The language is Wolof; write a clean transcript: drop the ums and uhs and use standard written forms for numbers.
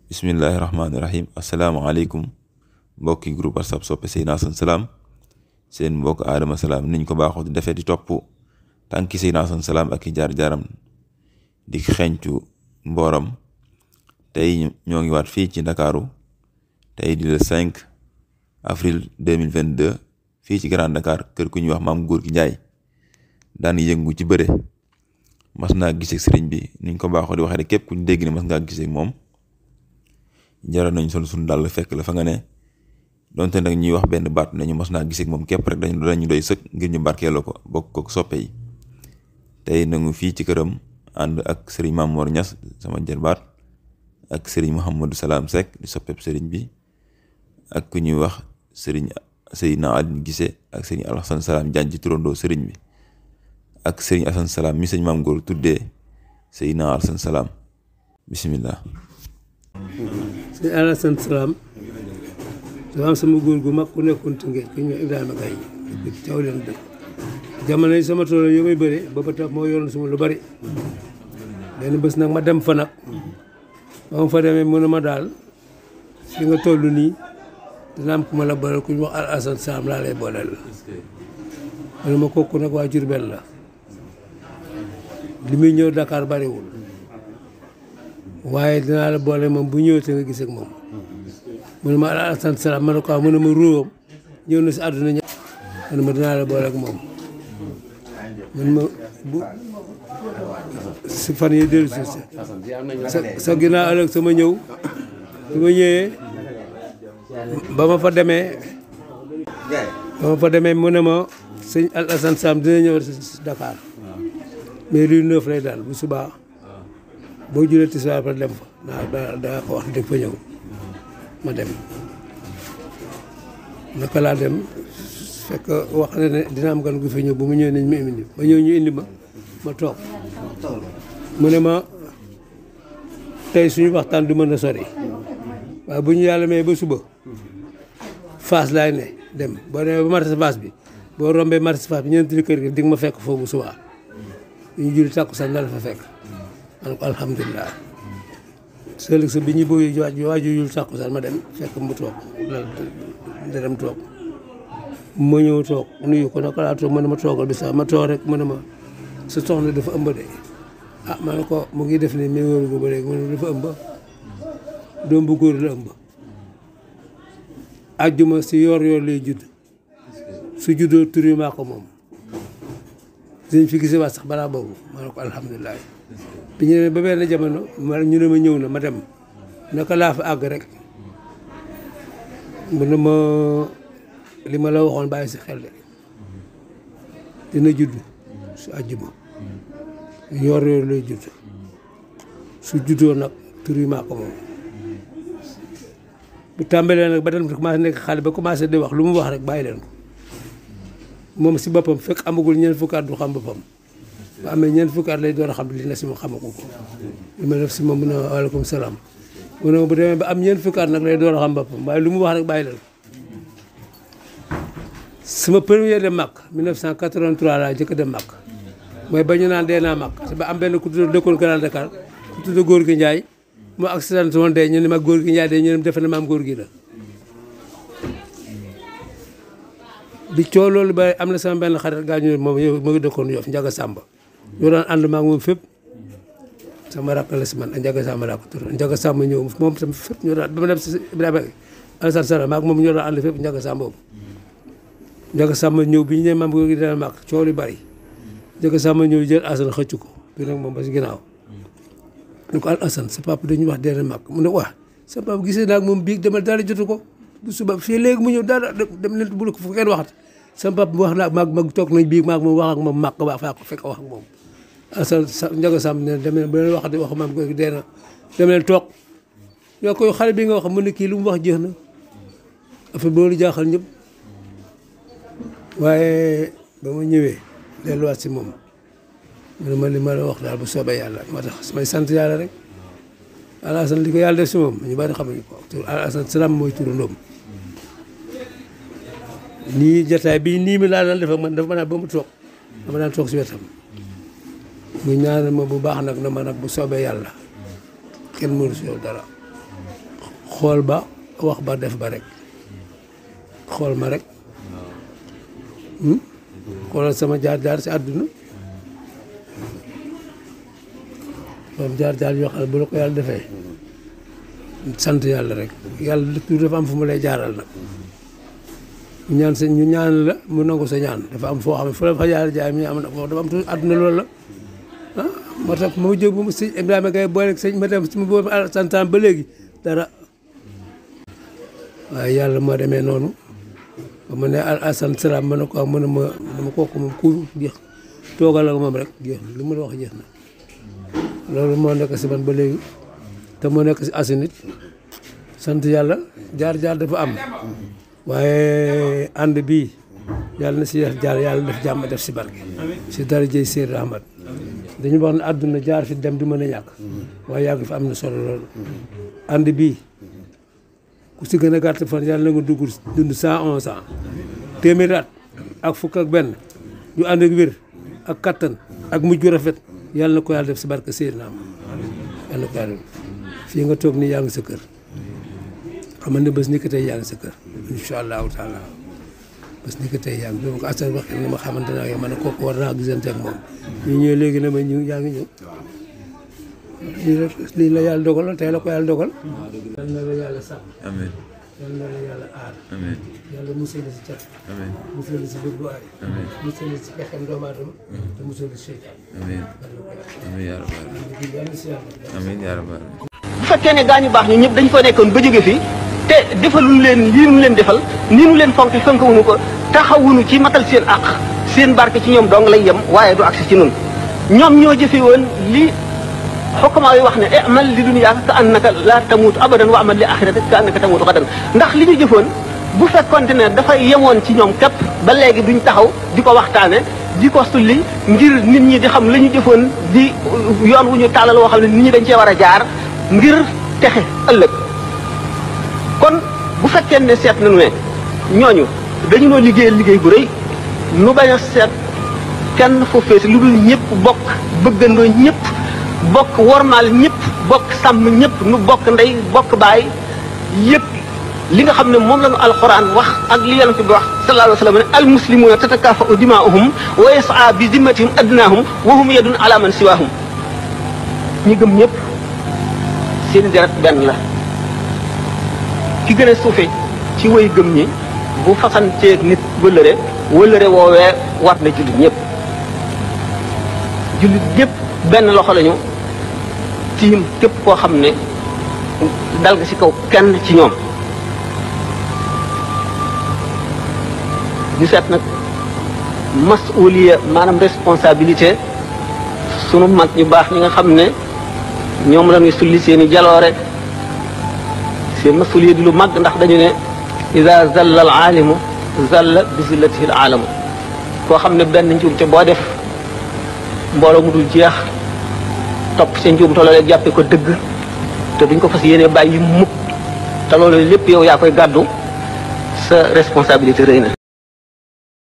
Bismillahirrahmanirrahim. Assalamualaikum mbokki groupe WhatsApp soppe Seydina Assane Salam seen mbokk Adama Salam niñ ko baaxoo di defee di topp tànki Seydina Assane Salam ak i jaar-jaaram di xeeñtu mbooram. tey ñoo ngi waat fii ci Ndakaaru tey di le 5 avril 2022 fii ci Grand Dakar kër ku ñuy wax Maam Góor gi Njaay daan yëngu ci bëre. mas naa gisee sëriñ bi niñ ko baaxoo di waxee rek képp ku ñu dégg ne mas ngaa gisee moom jaral nañ sol suñu dàll fekk la fa nga ne donte nag ñuy wax benn baat nañu mas naa gisee moom képp rek dañu doy sëkk ngir ñu barkeeloo ko bokk ko soppe yi. tey nangu fii ci këram ànd ak sëriñ Mamour Niass sama jarbaat ak sëriñ Mouhamadou Salam Seck di soppeeb sëriñ bi ak ku ñuy wax sëriñ Seydina Aline Gissé ak sëriñ Alassane Salam Diagne ci turandoo sëriñ bi ak sëriñ Assane Salam mi sëñ Maam Góor tuddee Seydina Alassane Salam. bismillah. sëñ Alassane Salam dafa am sama góor gu mag ku nekkoon Tëngéej ku ñëw Ibrahima Gaye caw leen dëkk jamono yi sama tool yo may bëre booba tax moo yoroon suma lu bari benn bés nag ma dem fa nag ba ma fa demee mu ne ma daal fi nga toll nii dina am ku ma la booleel ku ñu wax Alassane Salam laa lay booleel la mu ne ma kooku nag waa Jurbel la li muy ñëw Dakar bariwul waaye dinaa la boole moom bu ñëwee te nga gis ak moom mu ne ma Alassane Salam ma ne ko mu ne ma ruwam ñëw na si àdduna ña mu ne ma dinaa la boole ak moom man ma bu si fan yi dellu si sa ginnaaw ëllëg sama ñëw su ma ñëwee ba ma fa demee mu ne ma sëñ Alassane Salam dina ñëw si Dakar mais rue 9 lay daal bu subaa boo julee tisbaar fa dem fa daa ko wax dëgg fa ñëw ma dem naka laa dem fekk wax na ne dina am gan gu fa ñëw bu mu ñëwee nañ ma indi ma ñëw ñu indi ma toog mu ne ma tey suñu waxtaan du mën a sori waaye bu ñu yàlla may ba suba Fass laay ne dem boo demee ba marché Fass bi boo rombee marché Fass bi ñeenti kër gi di nga ma fekk foofu bu subaa ñu julli tàkkusaan na la fa fekk man ko alhamdulilah sëlëg sa bi ñu bëgg waaju yul tàkkusaan ma dem fekk mu toog da dem toog ma ñëw toog nuyu ko naka laa toog mu ne ma toogal bi sax ma toog rek mu ne ma sa soxna dafa ëmb de ah ma ne ko mu ngi def ni mais wóoru ko ba léegi mu ne dafa ëmb doom bu góor la ëmb àjjuma si yoor lay judd su juddoo tur yi maa ko moom dañ fi gisee waat sax balaa boobu ma ne ko alhamdulilah bi ñu ne ba benn jamono ñu ne ma ñëw na ma dem naka laa fa àgg rek mu ne ma li ma la waxoon bàyyi si xel de dina judd su àjjuma yoor lay judd su juddoo nag tur yi maa ko moom bu tàmbalee nag ba dem commencé nekk xale ba commencé di wax lu mu wax rek bàyyi leen ko moom si boppam fekk amagul ñeent fukki at du xam boppam ba amee ñeent fukki at lay door a xam li ne si moom xamagu ko li ma def si moom mu ne waaleykum salaam mu ne bu demee ba am ñeent fukki at nag lay door a xam boppam waaye lu mu wax rek bàyyi leen sama premier dem Makka 1983 laa jëkk dem Makka mooy ba ñu naan dee naa Makka ba am benn ku tudd dëkkoon Grand Dakar ku tudd Góor gi Njaay moo accident woon dee ñu ne ma Góor gi Njaay de ñu ne defe na maam góor gi la bi coow loolu ba am na sama benn xarit gaañu ne moom mu ngi dëkkoon Yoff Njaga Sàmba ñoo daan ànd maag moom fépp sama rakk la si man Njaga Sàmba laa ko tur Njaga Sàmba ñëw moom tam fépp ñoo daan ba ma dem si Ibrahima Alassane Salam maag moom ñoo daan ànd fépp Njaga Sàmba boobu Njaga Sàmba ñëw bi ñu ne maam góor gi dana mag coow li bari Njaga Sàmba ñëw jël Assane xëcc ko bi nag moom ba si ginnaaw ñu ko Assane sa papa dañuy wax dana mag mu ne waa sa papa gisee naag moom biig demal dara jotu ko bu suba fii léegi mu ñëw dara dem leen bu ko fu kenn waxat sama papa wax naa mag toog nañ bii maag moom wax ak moom màq ba faa ko fekk wax ak moom Assane Njaga Sàmba ne dem leen bu leen waxati wax maam góor gi dee na dem leen toog ñoo koy xale bi nga wax mu ne kii lu mu wax jeex na affaire boobu jaaxal ñëpp waaye ba ma ñëwee delluwaat si moom mu ne ma li ma la wax daal bu soobee yàlla moo tax may sant yàlla rek Alassane li ko yàlla def si moom ñu bari xamuñu ko tur Alassane Salam mooy turandoom nii jataay bi nii mi laa daan def ak man dafa ma naan ba mu toog dama daan toog si wetam mu ñaanal ma bu baax nag na ma nag bu soobee yàlla kenn mënu si yow dara xool ba wax ba def ba rek xool ma rek xoolal sama jaar-jaar si àdduna moom jaar-jaar yoo xam ne bu la ko yàlla defee sant yàlla rek yàlla tout dafa am fu mu lay jaaral nag ñu ñaan la mu nangu sa ñaan dafa am foo xam ne fu la fa jaar jaay mi am na foofu dafa am tout àdduna loolu la ah moo tax ma jóg bu sëñ Ibrahima Gaye boole sëñ ma dem si ma boobu santaan ba léegi dara waaye yàlla moo demee noonu ba ma ne Alassane Salam ma ne ko am ma ne ma kooku moom ku jeex toogal ak moom rek jeex na li ma la wax jeex na loolu moo nekk si man ba léegi te moo nekk si asinit sant yàlla jaar-jaar dafa am waaye ànd bii yàlla na si def jaar yàlla def jàmm def si barke si darajey Seydi Ahmad dañu wax ne àdduna jaar fi dem du mën a ñàkk waaye yàgg fi am na solo loolu ànd bii ku si gën a gàtt fan yàlla na nga dugg dund 111 ans téeméeri at ak fukk ak benn ñu ànd ak wér ak kattan ak mujj gu rafet yàlla na ko yàlla def si barke Seydi Ahmad yàlla na ko yàlla def fii nga toog nii yaa ngi sa kër xam ne bés ni ko tey yaa ngi sa kër incha allahu taala bés ni ko tey yaa ngi dama ko asal wax ne ma xamante naa yow ma ne kooku war naa gisante ak moom ñu ñëwee léegi ne ma ñu yaa ngi ñëw lii la yàlla dogal tey la ko yàlla dogal yal na la yàlla sàmm amiin yal na la yàlla aar amiin yàlla musal la si cat amiin musal la si bëgg waay amiin musal la si pexem doomu aadama te musal la si seytaan amiin amiin yaa rabbal yàlla si yàlla amiin yaa rabbal bu fekkee ne gaa ñu baax ñu ñëpp dañ fa nekkoon ba jóge fii te defaluñu leen lii nu leen defal ni nu leen fonk fonkawuñu ko taxawuñu ci matal seen àq seen barke ci ñoom dong lay yem waaye du agsi ci nun ñoom ñoo jëfe woon li xokkamaa yi wax ne amal li dunyaaka ka annaka laa tamuutu abadan wa amal li axiratika ka annaka tamuutu xadan ndax li ñu jëfoon bu fekkonte ne dafay yemoon ci ñoom képp ba léegi duñ taxaw di ko waxtaane di ko sulli ngir nit ñi di xam la ñu jëfoon di yoon wu ñu tàllal woo xam ne nit ñi dañ cee war a jaar ngir texe ëllëg kon bu fekkee ne seet nañu ne ñooñu dañu noo liggéey bu rëy nu bañ a seet kenn foo féete lu dul ñëpp bokk bëggandoo ñëpp bokk wormaal ñëpp bokk sàmm ñëpp nu bokk ndey bokk baay yëpp li nga xam ne moom la ñu alxuraan wax ak li yonent bi wax sallallahu alayhi wa sallam ne al muslimuuna tatakaafa'u dimaa'uhum wa yas'a bi zimmatihim adnaahum wa hum yadun ala man siwaahum ñi gëm ñëpp seen deret benn la ki gën a suufe ci way gëm ñi bu fasanteeg nit wëllëre woowee war na jullit ñëpp benn loxo lañu tiim képp koo xam ne dal nga ci kaw kenn ci ñoom ñu seet nag masuliya maanaam responsabilité sunu mag ñu baax ñi nga xam ne ñoom la ñuy sulli seen i jaloore seen masuliya di lu mag ndax dañu ne ida zalla al aalimu zalla bi zillatihi al aalamu koo xam ne benn njuumte boo def mbooloo mu dul jeex topp seen njuumte loolee jàppe ko dëgg te duñ ko fas yéene bàyyi mukk te loolu lépp yow yaa koy gàddu sa responsabilité rëy na